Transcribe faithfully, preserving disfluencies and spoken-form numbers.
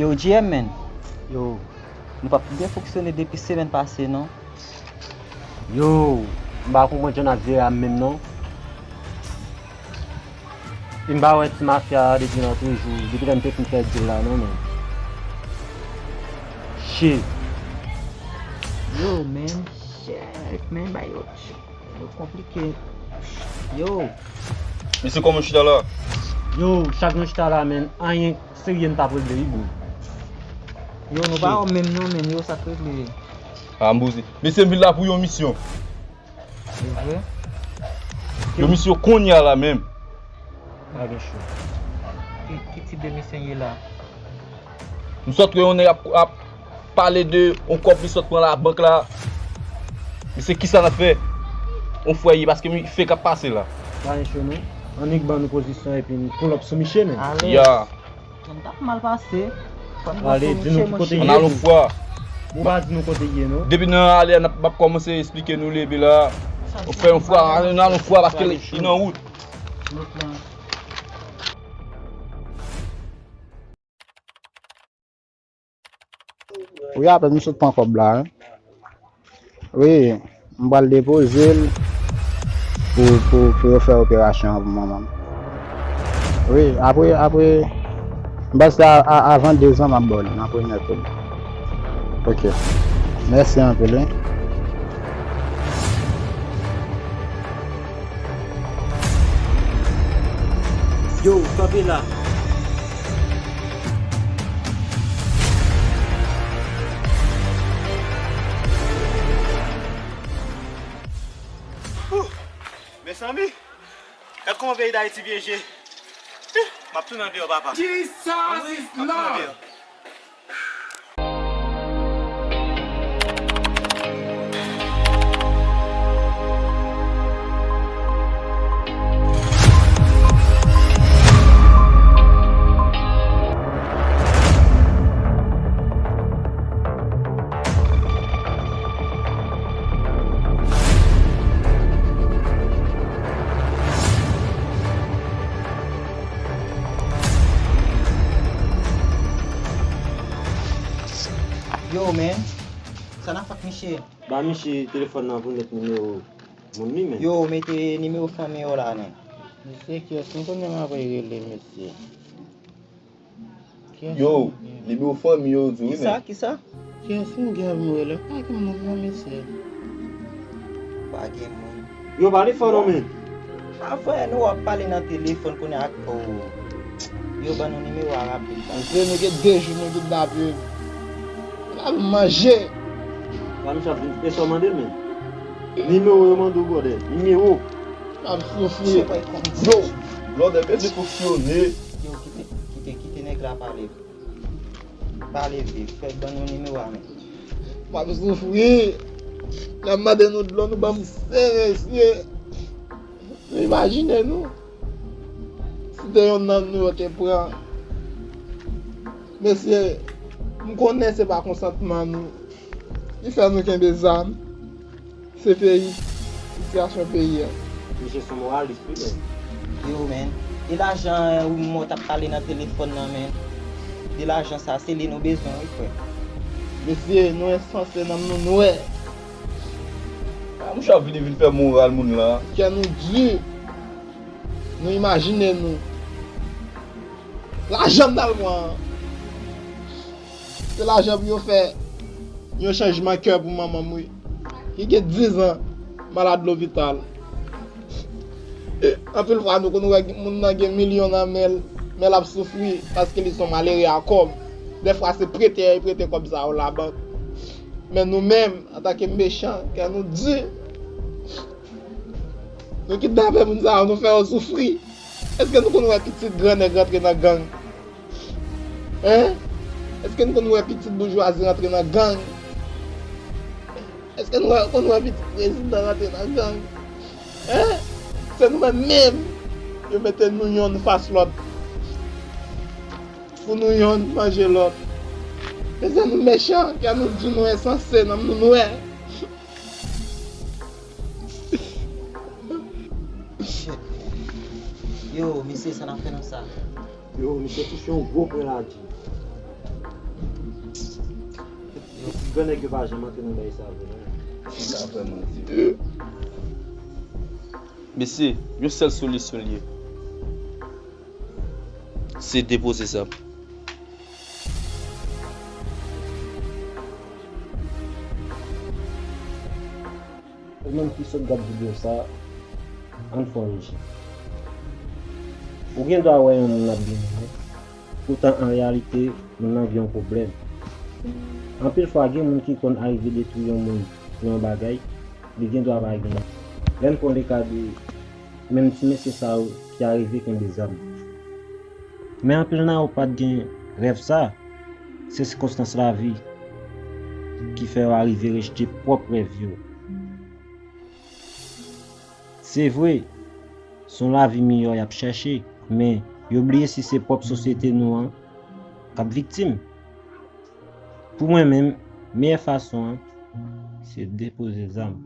Yo, G M, men. Yo, nou p ap byen fonksyone depi semèn pase, non. Yo, m pa konprann jan n ap jere a menm, non. E m pa wè ti mafya a depi nan toujou, depi lè m te fin fè deal la, non, men. Shit. Yo, man, shit, man, ba yo. Yo konplike. Yo. Mesye, kòman w chita la? Yo, chak nou chita la, men, anyen serye n p ap regle, wi, bro. Yo, nou pa wè menm non, men, yo, sa k regle. A, m poze. Mesye, m vin la pou yon misyon. Se vre? Yon misyon kounye a la menm. Pa gen cho. Ki, ki tip de misyon ye la? M sot wè yon nèg ap, ap pale de yon kòb li sot pran labank la. Misye, kisa n ap fè? Yon frè ye, paske m fek ap pase la. Pa gen cho non. Annik ban nou pozisyon epi n pull up sou misye, men. Alèz. Ya. Sa n t ap mal pase. Fò n pran sou misye, monchè. Ann al yon fwa. Ou pa di nou kote l ye, non. Depi nan ale a, n ap, m ap kòmanse esplike nou lebe la. Yon frè, yon fwa, ann al yon fwa, paske li, li nan wout. Wi, apèn m sot pran kòb la, wi. Wi, m pral depoze l pou, pou, pou yo fè operasyon an pou manman m. Wi, apre, apre, m panse a, a, avan dezan m ap ba w li nan premye kou. Ok. Mèsi anpil, wi. Yo, kanpe la. Mezanmi, gad kòman peyi Dayiti pyeje. M ap tounen andeyò, papa. Jesus is Lord. Yo, men. Sa n ap fè ak misye? Ba misye telefòn nan pou n met nimewo moun li, men. Yo, mete nimewo fanmi yo la, men. Mesye, kiyès nou konnen m ap rele, mesye? Yo, nimewo fanmi yo di w wi, men. Kisa, kisa? Kiyès nou gen pou m rele? Pa gen moun non, mesye. Pa gen moun. Yo, pale fò non, men. Afè nou ap pale nan telefòn kounye a ak, oh. Yo ban nou nimewo a rapid la. Mesye, nou gen de jou nou kidnape. N ap manje. La misye ap vin, e sa w mande l, men. Nimewo yo mande w, brother. Nimewo. M ap soufri. Yo, brother, mete fonksyone. Yo, kite, kite, kite nèg la pale. Pale vif, fè ban nou nimewo a, men. M ap soufri. Lè m mande nou dlo, nou ban m se, mesye. Nou imajine nou. Si te yonn nan nou yo te pran. Mesye, m konnen se pa konsantman nou ki fè nou kenbe zam. Se peyi, sitiyasyon peyi a. Misye se yon moralis wi, men. Yo, men. E lajan ou mò t ap pale nan telefòn nan, men. De lajan sa, se li nou bezwen, wi, frè. Mesye, nou ensanse, nanm nou nwè. A, mouche ap vini vin fè moral moun la. Kè nou di. Nou imajine nou. Lajan m t al pran an. Se lajan pou yo fè yon chanjman kè pou manman m, wi. Ki gen diz an malad lopital. Anpil fwa, nou konn wè moun nan gen milyon nan men l, men l ap soufri paske li se yon malere a kòb. Dèfwa, se prete y ap prete kòb sa yo labank. Men nou menm, antanke mechan, kè nou di. Nou kidnape moun sa yo, nou fè yo soufri. Èske nou konn wè pitit gran nèg rantre nan gang? Hein? Èske nou konn wè pitit boujwazi rantre nan gang? Èske nou wè, konn wè pitit prezidan rantre nan gang? Hein? Se nou menm menm yo mete nou yonn fas lòt. Pou nou yonn manje lòt. Mezanmi, nou mechan, kè nou di, nou ensanse, nanm nou nwè. Shit, man. Yo, mesye, sa n ap fè nan sa? Yo, misye touche yon gwo pwen la, G. Grannèg yo pa janm antre nan bagay sa vre non. Sa vrèman di. Mesye, yon sèl solisyon l ye. Se depoze zam. Ou menm ki sot gad videyo sa, ann fè yon rejim. Ou gen dwa wè yon moun ap byen mennen, poutan an reyalite, moun nan gen yon pwoblèm. Anpil fwa, gen moun ki konn arive detwi yon moun pou yon bagay, li gen dwa pa genyen. Lè n pran le ka de menm ti mesye sa yo ki arive kenbe zam. Men anpil nan yo pa t gen rèv sa, se sikonstans lavi ki fè yo arive rejte pwòp rèv yo. Se vre, se yon lavi miyò y ap chèche, men yo bliye si se pwòp sosyete nou an k ap viktim. Pou mwen menm, meyè fason an, se depoze zam.